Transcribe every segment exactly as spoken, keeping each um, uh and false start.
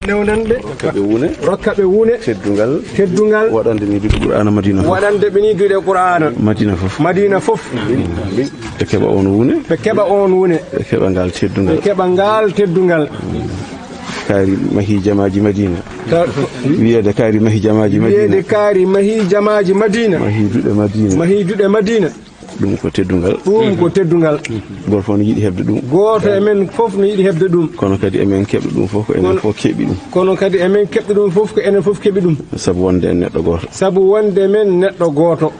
Newnanɓe. Rokka ɓe wune. Rokka ɓe wune. Teddungal. Teddungal. Waɗande ɓe ni duɗe Qur'aana Madina fof. Waɗande ɓe ni duɗe Qur'aana. Madina fof. Madina fof. Ɓe keɓa on wune. Ɓe keɓa on wune. Ɓe keɓa ngal teddungal. Ɓe keɓa ngal teddungal. Kaari mahi jamaaji Madina. Ka- Wiyeede kaari mahi jamaaji Madina. Wiyeede kaari mahi jamaaji Madina. Mahi duɗe Madina. Mahi duɗe Madina. Ɗum ko teddungal. Ɗum ko teddungal. Gooto fof no yiɗi heɓde ɗum. Gooto e men fof no yiɗi heɓde ɗum. Kono kadi emen keɓɗo ɗum fof ko enen Kono- fof keɓi ɗum. Kono kadi emen keɓɗo ɗum fof ko enen fof keɓi ɗum. Sabu wonde en neɗɗo gooto. Sabu wonde men neɗɗo gooto.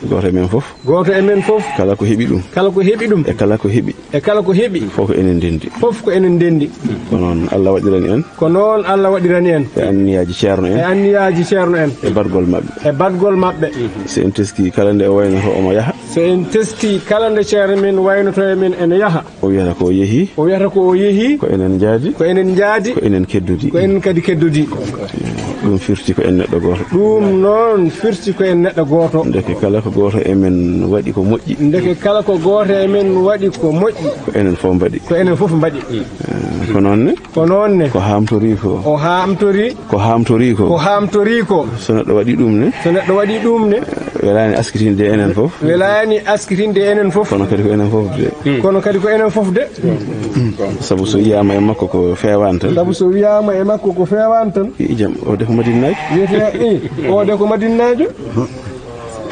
Gooto e men fof. Gooto e men fof. Kala ko heɓi ɗum. Kala ko heɓi ɗum. E kala ko heɓi. E kala ko heɓi. Fof ko enen ndenndi. Fof ko enen ndenndi. Ko noon Allah waɗirani en. Ko noon Allah waɗirani en. E anniyaaji ceerno en. E anniyaaji ceerno en. E baɗgol maɓɓe. E baɗgol maɓɓe. So en teskii kala nde o waynoto omo yaha. So en teskii kala nde ceerno men waynoto e men ene yaha. O wiyata ko o yehi. O wiyata ko o yehi. Ko enen njaadi. Ko enen njaadi. Ko enen keddodi. Ko enen kadi keddodi. Ɗum firti ko en neɗɗo gooto. Ɗum noon firti ko en neɗɗo gooto. Ndeke kala ko gooto e men waɗi ko moƴƴi. Ndeke kala ko gooto e men waɗi ko moƴƴi. Ko enen fof mbaɗi. Ko enen fof mbaɗi. Eh, ko noon ne? Ko noon ne? Ko haamtori ko. O haamtori. Ko haamtori ko. Ko haamtori ko. So neɗɗo waɗi ɗum ne? So neɗɗo waɗi ɗum ne? Welaani askitinde enen fof. Welaani askitinde enen fof. Kono kadi ko enen fof de. Kono kadi ko enen fof de. Sabu so wiyaama e makko ko feewaani tan. Sabu so wiyaama e makko ko feewaani tan. I jam, o de ko Madinnaajo. Wiyete, i, o de ko Madinnaajo.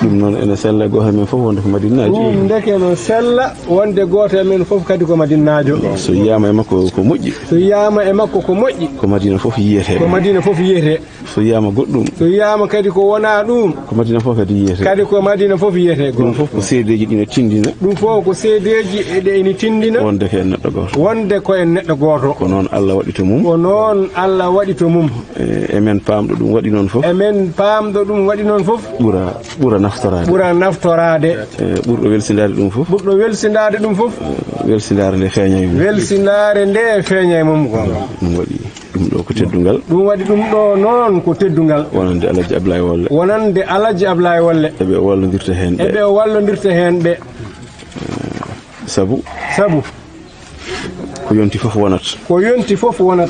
Ɗum noon ene sella e gooto e men fof wonde ko Madinnaajo. Ɗum ndeke no sella wonde gooto e men fof kadi ko Madinnaajo. So wiyaama e makko ko moƴƴi. So wiyaama e makko ko moƴƴi. Ko Madina fof yiyetee. Ko Madina fof yiyetee. So wiyaama goɗɗum. So wiyaama kadi ko wonaa ɗum. Ko Madina fof kadi yiyetee. Kadi ko Madina fof yiyetee. Ɗum fof ko seedeeji ɗi no tindina. Ɗum fof ko seedeeji e ɗe ina tindina. Wonde ko en neɗɗo gooto. Wonde ko en neɗɗo gooto. Ko noon Allah waɗi to mum. Ko noon Allah waɗi to mum. E, emen paamɗo ɗum waɗi noon fof. Emen paamɗo ɗum waɗi noon fof. Ɓura, ɓura naftoraade. Ɓura naftoraade. E, ɓurɗo welsindaade ɗum fof. Ɓurɗo welsindaade ɗum fof. E, welsindaare nde feeña e mum. Welsindaare nde feeña e mum ko. Ɗum waɗi ɗum ɗo ko teddungal. Ɗum waɗi ɗum ɗo noon ko teddungal. Wonande Alhaji Ablaye Wolle. Wonande Alhaji Ablaye Wolle. Eɓe wallondirta heen ɓe. Eɓe wallondirta heen ɓe. Sabu. Sabu. Ko yonti fof wonat. Ko yonti fof wonat.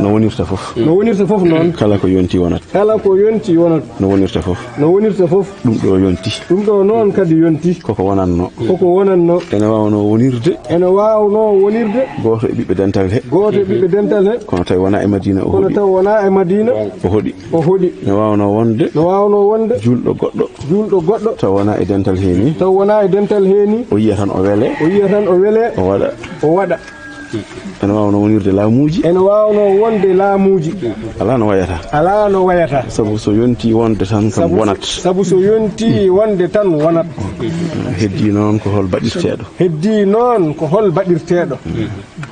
No wonirta fof. No wonirta fof noon. Kala ko yonti wonat. Kala ko yonti wonat. No wonirta fof. No wonirta fof. Ɗum ɗo yonti. Ɗum ɗo noon kadi yonti. Koko wonatno. Koko wonatno. Ene waawnoo wonirde. Ene waawnoo wonirde. Gooto e ɓiɓɓe dental he. Gooto e ɓiɓɓe dental he. Kono tawi wonaa e Madina o Kono hoɗi. Tawi wonaa e Madina. O hoɗi. O hoɗi. No waawnoo wonde. No waawnoo wonde. Juulɗo goɗɗo. Juulɗo goɗɗo. Taw wonaa e dental he ni. Taw wonaa e dental he ni. O yiya tan o wele. O yiya tan o wele. O waɗa. O waɗa. Ene waawnoo wonirde laamuuji. Ene waawnoo wonde laamuuji. Alaa no wayata. Alaa no wayata. Sabu so yonti wonde tan kam Sabu so- wonat. Sabu so yonti wonde tan wonat. Heddii noon ko hol baɗirteeɗo. Heddii noon ko hol baɗirteeɗo.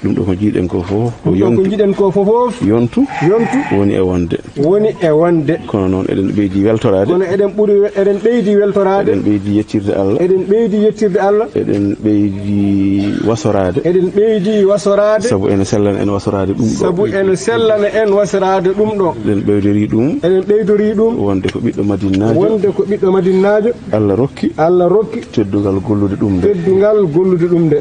Ɗum ɗo ko njiɗen ko fof ko Ɗum ɗo ko yontu. Njiɗen ko fof fof. Yontu. Yontu. Woni e wonde. Woni e wonde. Kono noon eɗen ɓeydi weltoraade. Kono eɗen ɓuri we- eɗen ɓeydi weltoraade. Eɗen ɓeydi yettirde Allah. Eɗen ɓeydi yettirde Allah. Eɗen ɓeydi wasoraade. Eɗen ɓeydi wasoraade. Sabu ene sellana en wasoraade ɗum ɗo. Sabu ene sellana en wasoraade ɗum ɗo. Eɗen ɓeydori ɗum. Eɗen ɓeydori ɗum. Wonde ko ɓiɗɗo Madinnaajo. Wonde ko ɓiɗɗo Madinnaajo. Allah rokki. Allah rokki. Teddungal gollude ɗum nde. Teddungal gollude ɗum nde.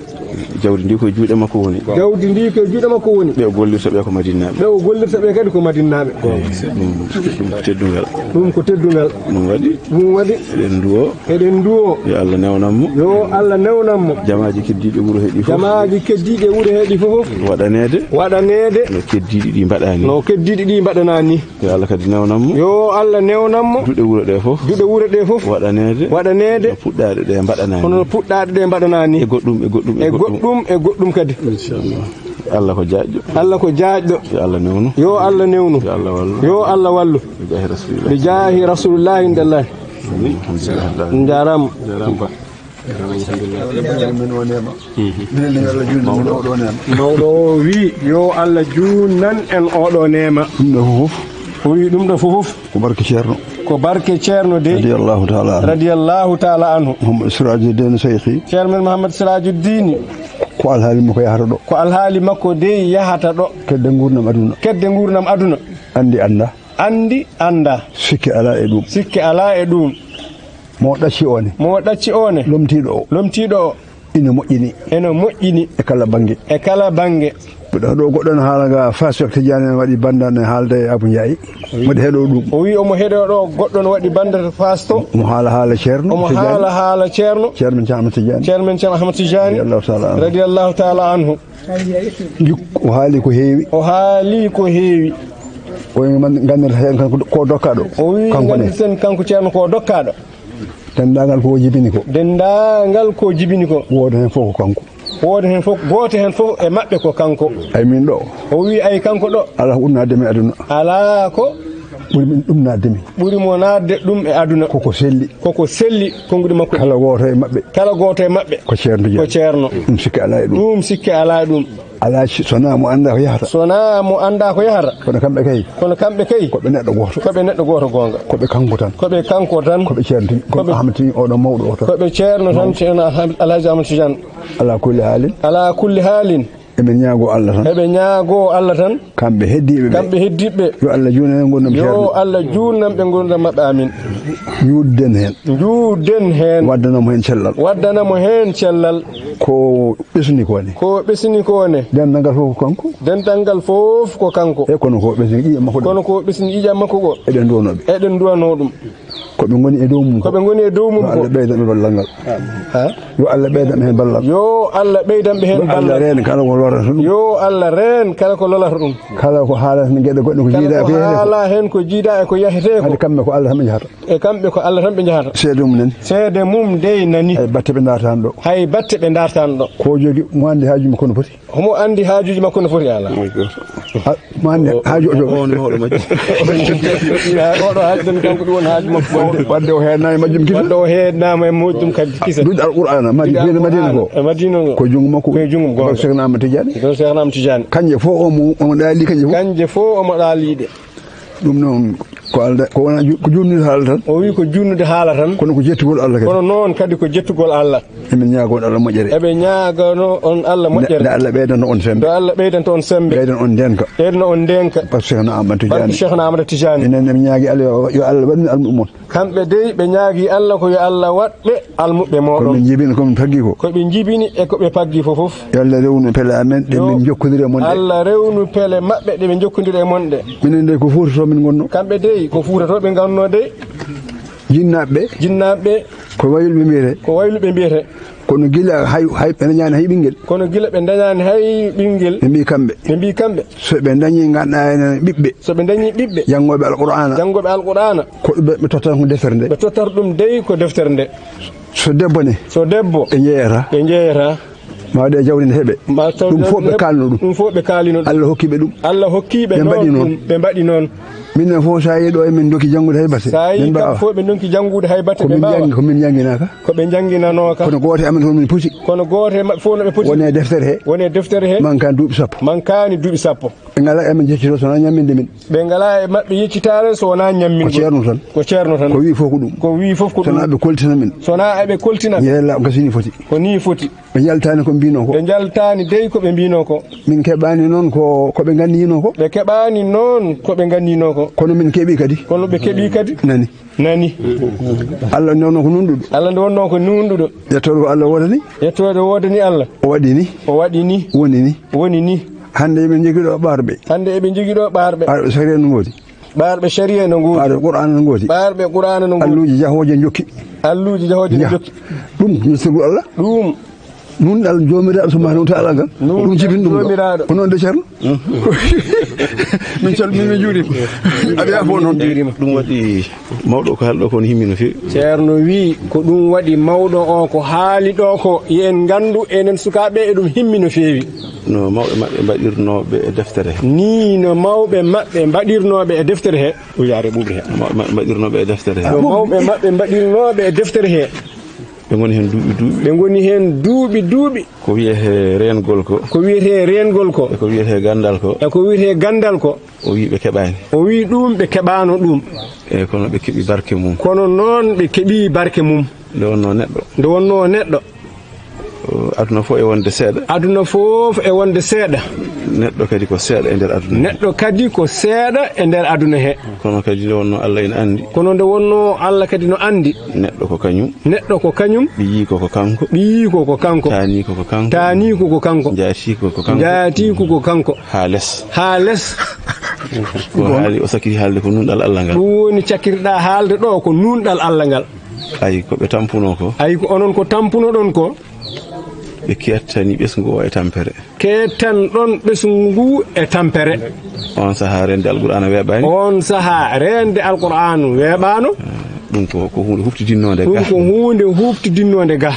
Jawdi ndi ko e juuɗe makko woni. Jawdi ndi ko e juuɗe makko woni. Ɓe o gollirta ɓe ko Madinnaaɓe. Ɓe o gollirta ɓe kadi ko Madinnaaɓe. Eyi, ɗum, ɗum ko teddungal. Ɗum ko teddungal. Ɗum waɗi. Ɗum waɗi. Eɗen nduwo. Eɗen nduwo. Yo Allah newnan mo. Yo Allah newnan mo. Jamaaji keddiiɗi wuro he ɗi fof. Jamaaji keddiiɗi wuro he ɗi fof. Waɗaneede. Waɗaneede. No keddiiɗi ɗi mbaɗani. No keddiiɗi ɗi mbaɗanani. Yo Allah kadi newnan mo. Yo Allah newnan mo. Duɗe wuro ɗe fof. Duɗe wuro ɗe fof. Waɗaneede. Waɗaneede. No puɗɗaaɗe ɗe mbaɗanani. Kono no puɗɗaaɗe ɗe mbaɗanani. E goɗɗum, e goɗɗum, e E goɗɗum. Goɗɗum, e goɗɗum kadi. Inchallah. Allah ko jaajɗo. Allah ko jaajɗo. Yo Allah newnu. Yo Allah newnu. Yo Allah wallu. Yo Allah wallu. Bi jaahi Rasulillah. Bi jaahi Rasulillah indallah. Amin. Alhamdulillah. Njaaraama. Njaaraama. Minen yo Allah juutnu min oɗo neema. Mawɗo o wii, yo Allah juutnan en oɗo neema. Ɗum ɗo fof. O wii ɗum ɗo fof. Ko barke Ceerno. Ko barke Ceerno de. Radiyallahu taala anhu. Radiyallahu taala anhu. Mouhamadou Sirajuddin Seyki. Ceerno men Mouhamadou Sirajuddin. Ko alhaali makko yahata ɗo. Ko alhaali makko de yahata ɗo. Kedde nguurndam aduna. Kedde nguurndam aduna. Anndi annda. Anndi annda. Sikke alaa e ɗum. Sikke alaa e ɗum. Mo ɗacci o ne. Mo ɗacci o ne. Lomtiiɗo o. Lomtiiɗo o. Ina moƴƴini. Ina moƴƴini. E kala bannge. E kala bannge. Ɗo, ɗo goɗɗo no haala ga Faas, Cheikh Tidiane en waɗi banda ne haalde e Abou Ndiaye. Mboɗo heɗo ɗum. O wi omo heɗo ɗo goɗɗo no waɗi banda to Faas to. Mo haala haala Ceerno Omo Tidiane. Haala haala Ceerno. Ceerno men Cheikh Ahmad Tidiane. Ceerno men Ceerno Ahmad Tidiane. Radiyallahu ta'ala anhu. Radiyallahu ta'ala anhu. Jik-, o haali ko heewi. O haali ko heewi. O wi man gandata hen kanko ko dokkaɗo. O wi Kanko ne. Ganditen kanko Ceerno ko dokkaɗo. Denndaangal ko jibini ko. Denndaangal ko jibini ko. Wooda heen fof ko kanko. Wooda heen fof, gooto heen fof e maɓɓe ko kanko. Ay min ɗo. O wi ay kanko ɗo. Alaa ko ɓuri naatde mi aduna. Alaa ko. Ɓuri min ɗum naatde mi. Ɓuri mo naatde ɗum e aduna. Koko selli. Koko selli, konnguɗi makko ɗi. Kala gooto e maɓɓe. Kala gooto e maɓɓe. Ko ceerno Ko jeeya. Ceerno. Ɗum sikke alaa e ɗum. Ɗum sikke alaa e ɗum. Alaa si, so wonaa mo anndaa ko yahata. So wonaa mo anndaa ko yahata. Kono kamɓe kay. Kono kamɓe kay. Ko ɓe neɗɗo gooto. Ko ɓe neɗɗo gooto goonga. Ko ɓe kanko tan. Ko ɓe kanko tan. Ko ɓe ceerno Tij-, ko Ko ɓe ɓe Ahmad Tij-, oɗo mawɗo o tan. Ko ɓe ceerno tan, Mawɗo. Ceerno Alha-, Alhaji Amadou Tidiane. Alaa kulli haalin. Alaa kulli haalin. Emin ñaagoo Allah tan. Eɓe ñaagoo Allah tan. Kamɓe heddiiɓe ɓe. Kamɓe heddiiɓe ɓe. Yo Allah juutnan en ngurdam Yo ceerno. Allah juutnan ɓe ngurdam maɓɓe, amin. Njuutden heen. Njuutden heen. Waddana mo heen cellal. Waddana mo heen cellal. Ko ɓesni ko ne. Ko ɓesni ko ne. Denndaangal fof ko kanko. Denndaangal fof ko kanko. E kono ko ɓesni ƴiiƴam makko ɗo. Kono ko ɓesni ƴiiƴam makko ko. Eɗen nduwanoo ɓe. Eɗen nduwanoo ɗum. Ko ɓe ngoni e dow mum Ko ko. Ɓe ngoni e dow mum Yo ko. Allah ɓeydan ɓe ballal ngal. Ha? Yo Allah ɓeydan ɓe heen ballal. Yo Allah ɓeydan ɓe heen Yo Allah ballal. Reen kala ko lorata ɗum. Yo Allah reen kala ko lolata ɗum. Kala ko haalata heen geɗe goɗɗe ko Kala jiidaa ko ko yahata ko. Haala heen ko jiidaa e ko yahetee ko. Hade kamɓe ko Allah tan ɓe njahata. E kamɓe ko Allah tan ɓe njahata. Seede mum nani. Seede mum dey nani. Hay batte ɓe ndaartaan ɗo. Hay batte ɓe ndaartaan ɗo. Ko jogi mo anndi haaju mum kono foti. Homo anndi haajuuji makko no foti alaa. Hay gooto. A, mo anndi haaju o jogi. On mawɗo majji. Oɗo haaju tan kanko ɗum woni haaju makko. Wadde, wadde o heednaama e majjum kisa. Wadde o heednaama e majjum kadi kisa. Duɗe Alqur'aana, Madina, Duɗe Madina ko. Alqur'aana, e Madina ko. Ko junngo makko. Ko junngo makko. Ko Cheikh Ahmad Tidiane. Ko Cheikh Ahmad Tidiane. Kanje fof omo, omo ɗaali kanje fof. Kanje fof omo ɗaali ɗe. Ɗum noon ko alda, ko wona ju-, ko juutnude haala tan. O wi ko juutnude haala tan. Kono ko jettugol Allah kadi. Kono noon kadi ko jettugol Allah. Emin ñaagoo Allah moƴƴere. Eɓe ñaagano on Allah Nde, moƴƴere. Nde Allah ɓeydanta on sembe. Nde Allah ɓeydanta on sembe. Ɓeydan on ndeenka. Ɓeydan on ndeenka. Barke Cheikhna Amadou Barke Tidiane. Cheikhna Amadou Tidiane. Enen eɓe ñaagi Allah yo, yo Allah waɗ min almuɓɓe mon. Kamɓe dey ɓe ñaagi Allah ko yo Allah waɗ ɓe almuɓɓe Ko mooɗon. Min njibini, ko min paggi ko. Ko ɓe njibini e ko ɓe paggi fof fof. Yo Allah rewnu pele amen, ɗe Yo min njokkondiri e mon ɗe. Allah rewnu pele maɓɓe ɗe ɓe njokkondiri e mon ɗe. Minen dey ko Fuuta to min ngonno. Kamɓe dey ko Fuuta to ɓe ngonno dey. Jinnaaɓe ɓe. Jinnaaɓe ɓe. Ko wayluɓe mbiyete. Ko wayluɓe mbiyete. Kono gila hay, hay ɓe dañaani hay ɓinngel. Kono gila ɓe dañaani hay ɓinngel. Ɓe mbii kamɓe. Ɓe mbii kamɓe. So ɓe dañii ngannduɗaa ene ɓiɓɓe. So ɓe dañii ɓiɓɓe. Janngooɓe Alqur'aana. Janngooɓe Alqur'aana. Ko ɓe, ɓe tottata ko deftere nde. Ɓe tottata ɗum dey ko deftere nde. So debbo ne. So debbo. Ɓe njeeyata. Ɓe njeeyata. Ma waɗe jawdi ne heɓe. Ma taw Ɗum fof jawdi ɓe ne kaalno ɗum. Ɗum fof ɓe kaalino ɗum. Allah hokki ɓe ɗum. Allah hokki ɓe Ɓe mbaɗi noon noon. Ɗum. Ɓe mbaɗi noon. Minen fof so a yii ɗo emin ndokki janngude hay batte. So a yii Ɓe kam mbaawa. Fof ɓe ndonki janngude hay batte Ko ɓe min mbaawa. Janngi, ko min njannginaa ka. Ko ɓe njannginanoo ka. Kono gooto e amen fof min poti. Kono gooto e maɓɓe fof no ɓe poti. Woni e deftere he. Woni e deftere he. Mankaani duuɓi sappo. Mankaani duuɓi sappo. Ɓe ngalaa emen jeccitoo so wonaa ñamminde min. Ɓe ngalaa e maɓɓe yeccitaare so wonaa ñammingol. Ko ceerno tan. Ko ceerno tan. Ko wii fof ko ɗum. Ko wii fof ko ɗum. So wonaa ɓe koltina min. So wonaa eɓe koltina. Yeela ko sini foti. Ko nii foti. Ɓe njaltaani ko mbiinoo ko. Ɓe njaltaani dey ko ɓe mbiinoo ko. Min keɓaani noon ko, ko ɓe nganndiinoo ko. Ɓe keɓaani noon ko ɓe nganndiinoo ko. Kono min keɓii kadi. Kono ɓe keɓii kadi. Nani. Nani. Allah nde wonnoo ko nuunɗuɗo. Allah nde wonnoo ko nuunɗuɗo. Yettoode ko Allah woodani. Yettoode woodani Allah. O waɗi ni. O waɗi ni. Woni ni. Woni ni. Hannde eɓe njogii ɗo ɓaarɓe. Hannde eɓe njogii ɗo ɓaarɓe. Ɓaarɓe sariya no ngoodi. Ɓaarɓe shari'a no ngoodi. Ɓaarɓe Qur'aana no ngoodi. Ɓaarɓe Qur'aana no ngoodi. Alluuji jahooje njokki. Alluuji jahooje Jah. Njokki. Ɗum ko sirru Allah. Ɗum. Nun Allah Joomiraaɗo subhanahu wa ta'ala ngal. Nun Ɗum jibin ɗum ɗo. Joomiraaɗo. Ko noon de Ceerno? Min calmini, min njuurima. Aɗa yaafo noon. Ɗum waɗi mawɗo ko haalɗo ko no himmi no feewi. Ceerno wi ko ɗum waɗi mawɗo o ko haali ɗo ko, yo en nganndu enen sukaaɓe e ɗum himmi no feewi. No mawɓe maɓɓe mbaɗirnooɓe e deftere he. Nii no mawɓe maɓɓe mbaɗirnooɓe e deftere he. O yaare ɓuuɓri he. Ma-, ma-, mbaɗirnooɓe e deftere he. No mawɓe maɓɓe mbaɗirnooɓe e deftere he. Ɓe ngoni heen duuɓi duuɓi. Ɓe ngoni heen duuɓi duuɓi. Ko wiyetee reengol ko. Ko wiyetee reengol ko. E ko wiyetee ganndal ko. E ko wiyetee ganndal ko. O wii ɓe keɓaani. O wii ɗum ɓe keɓaano ɗum. E kono ɓe keɓi barke mum. Kono noon ɓe keɓi barke mum. Nde wonnoo neɗɗo. Nde wonnoo neɗɗo. Aduna fof e wonde seeɗa. Aduna fof e wonde seeɗa. Neɗɗo kadi ko seeɗa e nder aduna he. Neɗɗo kadi ko seeɗa e nder aduna he. Kono kadi nde wonno Allah ina anndi. Kono nde wonno Allah kadi no anndi. Neɗɗo ko kañum. Neɗɗo ko kañum. Ɓiyiiko ko kanko. Ɓiyiiko ko kanko. Taaniiko ko kanko. Taaniiko ko kanko. Njaatiiko ko kanko. Njaatiiko ko kanko. Haa les. Haa les. Ko haali, o sakiri haalde ko nunɗal Allah ngal. Ɗum woni cakirɗa haalde ɗo ko nunɗal Allah ngal. Ayi, ko ɓe tampuno ko. Ayi, ko onon ko tampunoɗon ko. Ɓe kettani ɓesngu o e tampere. Kettanɗon ɓesngu ngu e tampere. On sahaa reende Alqur'aana weeɓaani. On sahaa reende Alqur'aana weeɓaano. Ɗum ko, ko huunde huɓtidinnoonde ga. Ɗum ko huunde huɓtidinnoonde ga.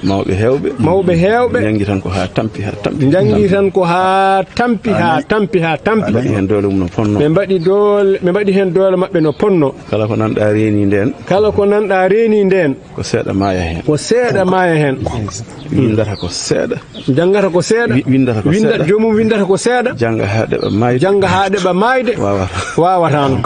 Mawɓe heewɓe. Mawɓe heewɓe. Njanngi tan ko haa tampi, haa tampi. Njanngi tan ko haa tampi, haa tampi, haa tampi. Ɓe mbaɗi heen doole mum no ponno. Ɓe mbaɗi doole, ɓe mbaɗi heen doole maɓɓe no ponno. Kala ko nanɗa reeni ndeen. Kala ko nanɗa reeni ndeen. Ko seeɗa maaya heen. Ko seeɗa maaya heen. Winndata ko seeɗa. Janngata ko seeɗa. Wi-, winndata ko Winnda-, seeɗa. Joomum winndata ko seeɗa. Jannga haa ɗeɓa maayde. Jannga haa ɗeɓa maayde. Waawata. Waawataano.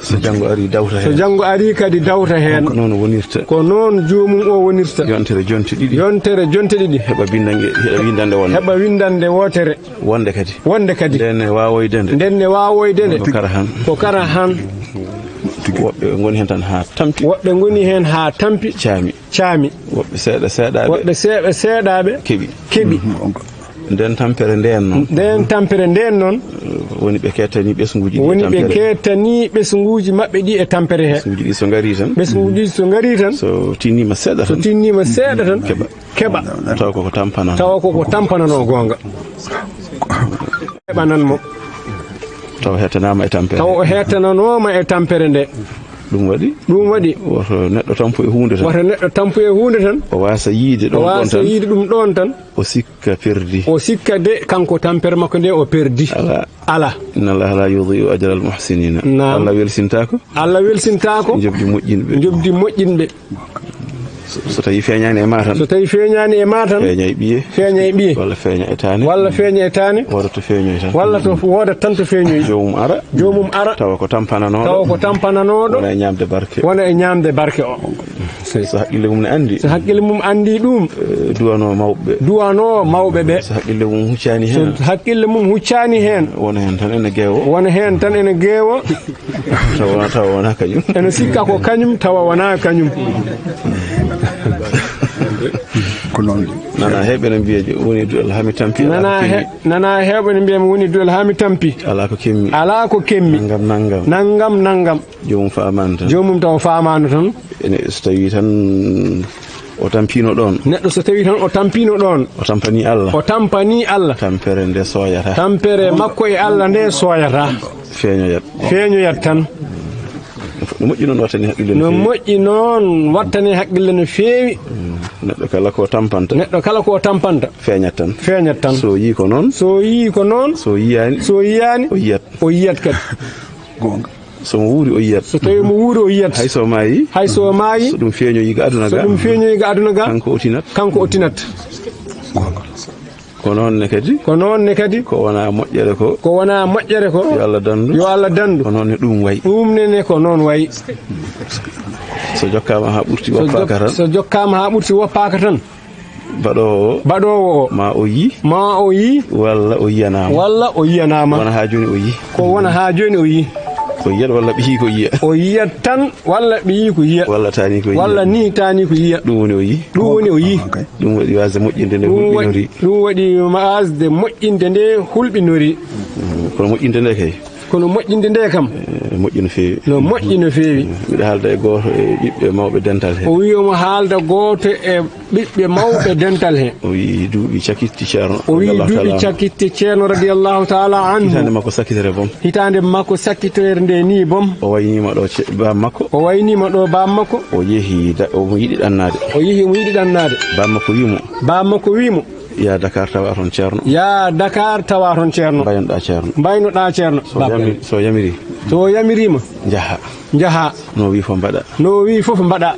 So janngo arii, dawta heen. So janngo arii kadi, dawta heen. Ko noon wonirta. Ko noon joomum o wonirta. Yontere jonte ɗiɗi. Yontere jonte ɗiɗi. Heɓa binndange, heɓa winndannde wonde. Heɓa winndannde wootere. Wonde kadi. Wonde kadi. Ndeen ne waawoyde nde. Ndeen ne waawoyde nde. Ko kara han. Ko kara han. Woɓɓe ngoni heen tan haa tampi. Woɓɓe ngoni heen haa tampi. Caami. Caami. Woɓɓe seeɗa seeɗaaɓe. Woɓɓe seeɗa seeɗaaɓe. Keɓi. Keɓi. Ndeen tampere ndeen noon. Ndeen tampere ndeen noon. Woni ɓe kettani ɓesnguuji ɗi e tampere. Woni ɓe kettani ɓesnguuji maɓɓe ɗi e tampere he. Ɓesnguuji ɗi so ngarii tan. Ɓesnguuji ɗi so ngarii tan. So tinniima seeɗa tan. So tinniima seeɗa tan. Keɓa. Keɓa. Tawa koko tampanano. Tawa koko tampanano goonga. Heɓanan mo. Tawa hettanaama e tampere. Tawa o hettananooma e tampere nde. Ɗum waɗi. Ɗum waɗi. Woto neɗɗo tampu e huunde tan. Woto neɗɗo tampu e huunde tan. O waasa yiide ɗum ɗoon tan. O waasa yiide ɗum ɗoon tan. O sikka perdi. O sikka de kanko tampere makko nde o perdi. Alaa. Alaa. Inna Allaha la yudi'u ajral muhsinina. Naam. Allah welsintaako. Allah welsintaako. Njoɓdi moƴƴinɓe. Njoɓdi moƴƴinɓe. So, so tawi feeñaani e ma tan. So tawi feeñaani e ma tan. Feeña e ɓiye. Feeña e ɓiye. Walla feeña e taane. Walla feeña e taane. Wooda to feeñoy tan. Walla to wooda tan to feeñoy. Joomum ara. Joomum ara. Tawa ko tampananooɗo. Tawa ko tampananooɗo. Wona e ñaamde barke. Wona e ñaamde barke o. So haqqille mum ne anndi. So haqqille mum anndi ɗum. Eh, duwanoo mawɓe ɓe. Duwanoo mawɓe ɓe. So haqqille mum huccaani heen. So haqqille mum huccaani heen. Wona heen tan ene geewo. Wona heen tan ene geewo. Tawa, tawa wonaa kañum. Ene sikka ko kañum, tawa wonaa kañum. Ko noon. Nana heɓe no mbiya woni duɗal haa mi tampi. Nana he-, nana heɓe no mbiya mi woni duɗal haa mi tampi. Alaa ko kemmi. Alaa ko kemmi. Nangam, nangam. Nangam, nangam. Joomum faamaani tan. Joomum taw faamaano tan. Ene so tawi tan o tampiino ɗoon. Neɗɗo so tawi tan o tampiino ɗoon. O tampanii Allah. O tampanii Allah. Tampere nde sooyata. Tampere makko e Allah nde sooyata. Feeñoyat. Feeñoyat tan. No moƴƴi noon wattani haqqille no feewi. No moƴƴi noon wattani haqqille no feewi. Mm. Neɗɗo kala ko tampanta. Neɗɗo kala ko tampanta. Feeñat tan. Feeñat tan. So yii ko noon. So yii ko noon. So yiyaani. So yiyaani. O yiyat. O yiyat kadi. Goonga. So mo wuuri o yiyat. So tawi mo wuuri o yiyat. Hay so maayi. Hay so maayi. So ɗum feeñoyi ga aduna ga. So ɗum feeñoyi ga aduna ga. Kanko o tinat. Kanko o tinat. Goonga. Ko noon ne kadi. Ko noon ne kadi. Ko wona moƴƴere ko. Ko wona moƴƴere ko. Yo Allah danndu. Yo Allah danndu. Ko noon ne ɗum wayi. Ɗum ne ne ko noon wayi. So jokkaama haa ɓurti woppaaka tan. So jok-, so jokkaama haa ɓurti woppaaka tan. Baɗoowo o. Baɗoowo o. Ma o yii. Ma o yii. Walla o yiyanaama. Walla o yiyanaama. Wona haa jooni o yii. Ko wona haa jooni o yii. O yiyat walla ɓiyi ko yiya. O yiyat tan walla ɓiyi ko yiya. Walla taani ko yiya. Walla ni taani ko yiya. Ɗum woni o yii. Ɗum woni o yii. Ɗum waɗi waasde moƴƴinde nde hulɓinori. Ɗum waɗi waasde moƴƴinde nde hulɓinori. Mm, kono moƴƴinde nde kay. Kono moƴƴinde nde kam. Eh, moƴƴi no feewi. No moƴƴi no feewi. Mbiɗa haalda e gooto e ɓiɓɓe mawɓe dental he. O wi omo haalda gooto e ɓiɓɓe mawɓe dental he. O wi duuɓi cakitti Ceerno. O wi radiyallahu duuɓi taala anhu. Cakitti Ceerno radiyallahu taala anhu. Hitaande makko sakkitere boom. Hitaande makko sakkitere nde ni boom. O wayniima ɗo ce-, baam makko. O wayniima ɗo baam makko. O yehi da-, omo yiɗi ɗannaade. O yehi omo yiɗi ɗannaade. Baam makko wi mo. Baam makko wi mo. Yaa Dakar tawa toon Ceerno. Yaa Dakar tawa toon Ceerno. Mbaynoɗaa Ceerno. Mbaynoɗaa Ceerno. So yamiri-, so yamiri. So yamiriima. Njaha. Njaha. No wi fof mbaɗa. No wi fof mbaɗa.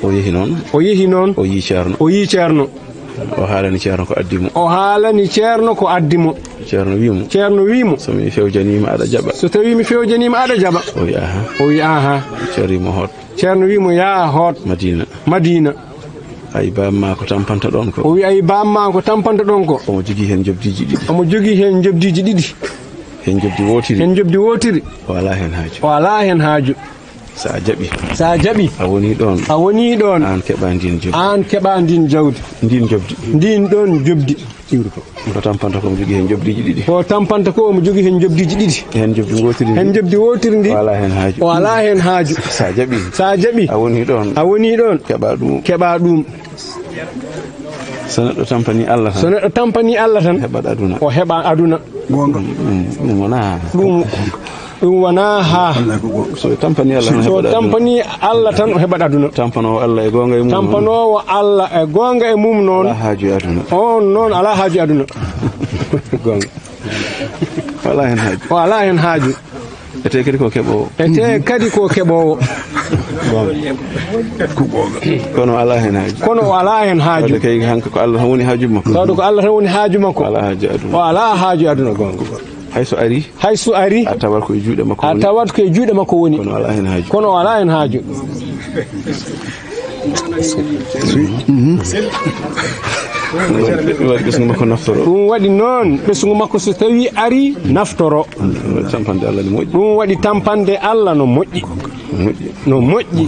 O yehi noon. O yehi noon. O yii Ceerno. O yii Ceerno. O haalani Ceerno ko addi mo. O haalani Ceerno ko addi mo. Ceerno wi mo. Ceerno wi mo. So mi fewjaniima aɗa jaɓa. So tawi mi fewjaniima aɗa jaɓa. O wi aha. O wi aha. Ceerno wi mo hoot. Ceerno wi mo yaa hoot. Madiina. Madiina. Ay, baamma ko tampanta ɗon ko. O wi ay baamma ko tampanta ɗon ko. Omo jogii heen njoɓdiiji ɗiɗi. Omo jogii heen njoɓdiiji ɗiɗi. Heen njoɓdi wootiri. Heen njoɓdi wootiri. O alaa heen haaju. O alaa heen haaju. So a jaɓi. So a jaɓi. A wonii ɗoon. A wonii ɗoon. Aan keɓa ndiin jawdi. Aan keɓa ndiin jawdi. Ndiin njoɓdi. Ndiin ɗoon njoɓdi. Iwri ko. Ko tampanta ko omo jogii heen njoɓdiiji ɗiɗi. Ko tampanta ko omo jogii heen njoɓdiiji ɗiɗi. Heen njoɓdi ngootiri ndi. Heen njoɓdi wootiri ndi. O alaa heen haaju. O alaa heen haaju. So a jaɓi. So a jaɓi. A wonii ɗoon. A wonii ɗoon. Keɓa ɗum. Keɓa ɗum. So neɗɗo tampanii Allah tan. So neɗɗo tampanii Allah tan. Heɓat aduna. O heɓa aduna. Goonga. Ɗum, ɗum wonaa. Ɗum, ɗum wonaa haa. So tampanii Allah tan, so heɓat aduna. Tampanii Allah tan, o heɓat aduna. Tampanoowo Allah e goonga e mum noon. Tampanoowo Allah e goonga e mum noon. Alaa haaju e aduna. On noon alaa haaju e aduna. Goonga. O alaa heen haaju. O alaa heen haaju. Etee kadi ko keɓoowo. Etee kadi ko keɓoowo. Kono o alaa heen haaju. Kono o alaa heen haaju. Tawde kay hanko ko Allah tan woni haaju makko. Tawde ko Allah tan woni haaju makko. O alaa haaju e aduna. O alaa haaju e aduna, goonga. Hay so ari. Hay so ari. A tawat ko e juuɗe makko woni. A tawat ko e juuɗe makko woni. Kono o alaa heen haaju. Kono o alaa heen haaju. Ɗum waɗi ɓesngu makko naftoro. Ɗum waɗi noon ɓesngu makko so tawi ari naftoro. Ɗum waɗi tampande Allah no moƴƴi. Ɗum waɗi tampande Allah no moƴƴi. Moƴƴi. No moƴƴi.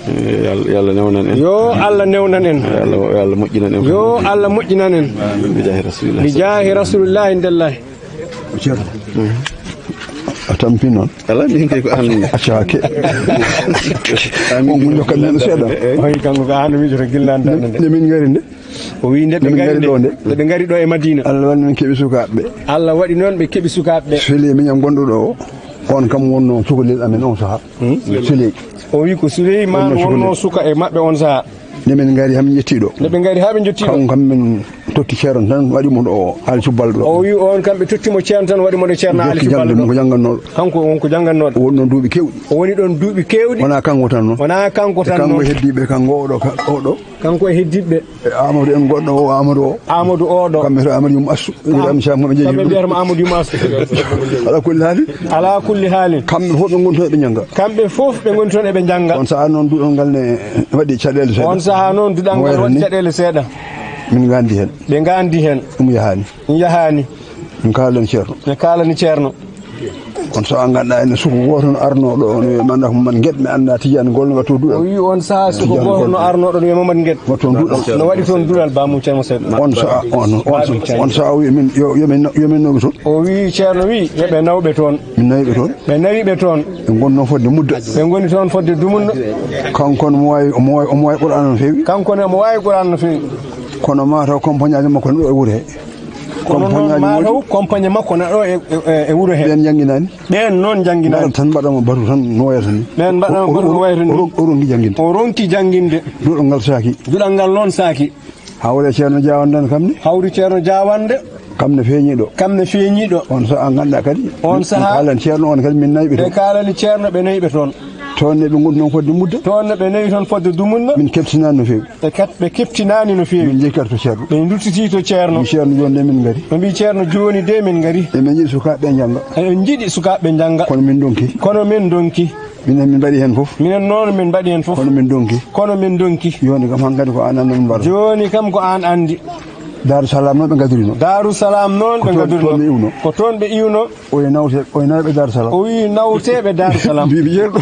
Eh, Yal-, Yalla newnan en. Yo Allah newnan en. Yalla, Yalla moƴƴinan en. Yo Allah moƴƴinan en. Bi jaahi Rasulillah. Bi jaahi Rasulillah ndellahi. Ceerno. A tampi noon. Alaa, min kay ko aan. Acca hakke. Aan min on jokkat men seeɗa. O wi kanko ko aan o miijoto gilla aan darnde nde. Nde min ngari nde. O wi nde ɓe ngari ɗo nde. Nde ɓe ngari ɗo e Madina. Allah walli min keɓi sukaaɓe. Allah waɗi noon ɓe keɓi sukaaɓe ɓe. Seli miñam gonɗo ɗo o. On kam wonno cukalel amen on sahaa. Hmm? Seli. O wi ko Suleymaan wonno suka e maɓɓe on sahaa. Nde min ngari haa min ƴetti ɗo. Nde ɓe ngari haa ɓe njotti ɗo. Kanko kam min totti ceerno tan waɗi mo ɗo Aali Cubbal ɗo. O wi on kam ɓe totti mo ceerno tan waɗi mo ɗo ceerno Aali Cubbal ɗo. Ko janngannooɗo. Kanko won ko janngannooɗo. O woni ɗon duuɓi keewɗi. O woni ɗon duuɓi keewɗi. Wonaa kanko tan noon. Wonaa kanko tan noon. E kanko e heddiiɓe, kanko oɗo, ka-, oɗo. Kanko e heddiiɓe. E Amadou en goɗɗo o, Amadou o. Amadou oɗo. Kamɓe to Amadou Yum Assu. Kam-, kamɓe mbiyata mo Amadou Yum Assu. Alaa kulli haali. Alaa kulli haali. Kamɓe fof ɓe ngoni toon eɓe njannga. Kamɓe fof ɓe ngoni toon eɓe njannga. On sahaa noon duɗal ngal ne waɗi caɗeele seeɗa. On sahaa noon duɗal ngal waɗi caɗeele seeɗa. Min nganndi heen. Ɓe nganndi heen. Ɗum yahaani. Ɗum yahaani. Min kaalani ceerno. Ɓe kaalani ceerno. Kono so a nganndaa ene suka gooto no arnoo ɗo, no wiya, "Manda ko man ngeɗ, mi anndaa Tijaan gol no waɗtoo duɗal." O wi on sahaa suka gooto no arnoo ɗo, no wiya, "Mamad ngeɗ." Waɗtoo duɗal. No waɗi toon duɗal, Baamu Ceerno Seeɗa. On sahaa, on, on, on sahaa o wi, "Min, yo, yo min, yo min nawɓe toon." O wi ceerno wi, yo ɓe nawɓe toon. Min nawi ɓe toon. Ɓe nawi ɓe toon. Ɓe ngonnoo fodde mudda. Ɓe ngoni toon fodde dumunna. Kanko ne omo waawi, omo waawi, omo waawi Qur'aana no feewi. Kanko ne omo waawi Qur'aana no feewi. Kono maa taw compagnaajo makko ne ɗo e wuro he. Kono noon maa taw compagne makko na ɗo e, e, e wuro he. Ɓeen njannginaani. Ɓeen noon njannginaani. Mbaɗa tan mbaɗa mo batu tan no wayata ni. Ɓeen mbaɗa mo batu no wayata ni. O, o, o ronki jannginde. O ronki jannginde. Duɗal ngal saaki. Duɗal ngal noon saaki. Hawre Ceerno Jaawande en kam ne. Hawri Ceerno Jaawande. Kam ne feeñi ɗo. Kam ne feeñi ɗo. On sahaa nganndaa kadi. On sahaa. Ɓe kaalani ceerno on kadi min nawi ɓe toon. Ɓe kaalani ceerno ɓe nawi ɓe toon. Toon ne ɓe ngoni noon fodde mudda. Toon ne ɓe nawi toon fodde dumunna. Min keptinaani no feewi. Ɓe kat-, ɓe keptinaani no feewi. Min njehti kadi to ceerno. Ɓe nduttitii to ceerno. Mbi ceerno jooni de min ngari. Ɓe mbi ceerno jooni de min ngari. Emin njiɗi sukaaɓe njannga. Emin njiɗi sukaaɓe njannga. Kono min ndonki. Kono min ndonki. Minen min mbaɗi heen fof. Minen noon min mbaɗi heen fof. Kono min ndonki. Kono min ndonki. Jooni kam hankadi ko aan anndi min mbaɗa. Jooni kam ko aan anndi. Daaru Salaam noon ɓe ngadiri noon. Daaru Salaam noon ɓe ngadiri noon. Ko toon ɓe iwno. Ko toon ɓe iwno. O wi nawte, o wi nawɓe Daaru Salaam. O wi nawteeɓe Daaru Salaam. Mbi mi ceerno.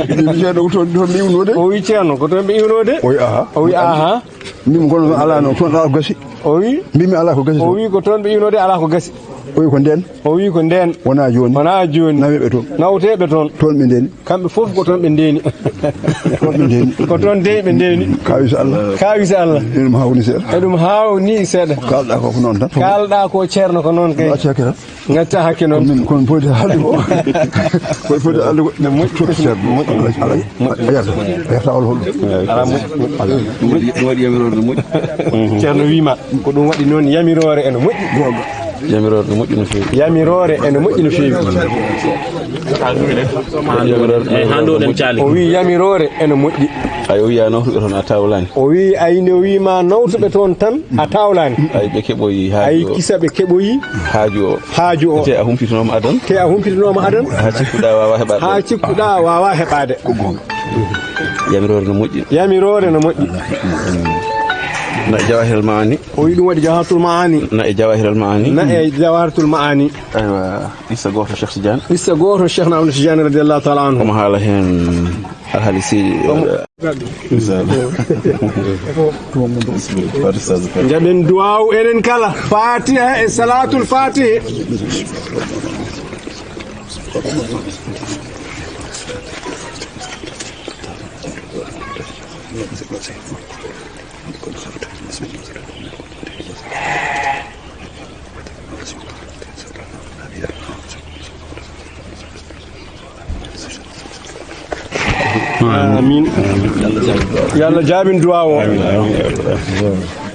Mbi mi ceerno ko toon, toon ɓe iwno de. O wi ceerno ko toon ɓe iwno de. O wi aha. O wi aha. Mbi mi kono alaa noon, toon alaa ko gasi. O wi. Mbi mi alaa ko gasi toon. O wi ko toon ɓe iwno de alaa ko gasi. O wi ko ndeen. O wi ko ndeen. Wonaa jooni. Wonaa jooni. Naweeɓe toon. Nawteeɓe toon. Toon ɓe ndeni. Kamɓe fof ko toon ɓe ndeni. Toon ɓe ndeni. Ko toon dey ɓe ndeni. Kaawisa Allah. Kaawisa Allah. Eɗum haawni seeɗa. Eɗum haawni seeɗa. Kaalɗaa ko ko noon tan. Kaalɗaa ko ceerno ko noon kay. Acca hakke tan. Ngatta hakke noon. Kono min, kono foti haalde ko. Kono foti haalde ko. No moƴƴi. Ceerno. Moƴƴi. Alaa, alaa. Moƴƴi. A yarta. A yarta walla holɗo. Alaa moƴƴi. Alaa. Ɗum waɗi, ɗum waɗi yamiroore no moƴƴi. Ceerno wiima ko ɗum waɗi noon yamiroore ene moƴƴi. Goonga. Yamiroore no moƴƴi no feewi. Yamiroore ene moƴƴi no feewi. Yamiroore no moƴƴi. Eyi, haa ɗo ɗen caali. O wii yamiroore ene moƴƴi. Ay, o wiya nawtuɓe toon a tawlaani. O wii, ay, nde o wii ma nawtuɓe toon tan, a tawlaani. Ay, ɓe keɓoyi haaju o. Ay, kisa ɓe keɓoyi haaju o. Haaju o. Te a humpitinooma adan. Te a humpitinooma adan. Haa cikkuɗaa waawa heɓaade. Haa cikkuɗaa waawa heɓaade. Ko goonga. Yamiroore no moƴƴi. Yamiroore no moƴƴi. Na e Jawahirul Maani. O wi'i ɗum waɗi Jawharatul Maani. Na e Jawahirul Maani. Na e Jawharatul Maani. Aywa, qissa gooto Cheikh Tidiane. Qissa gooto Cheikh na Ahmad Tidiane radiyallahu ta'ala anhu. Omo haala heen alhaali seydi. Omo Njaɓen duwaawu enen kala. Fatiha e Salatul Fatiha. Amin. Yo Allah jaabin duwaawu o.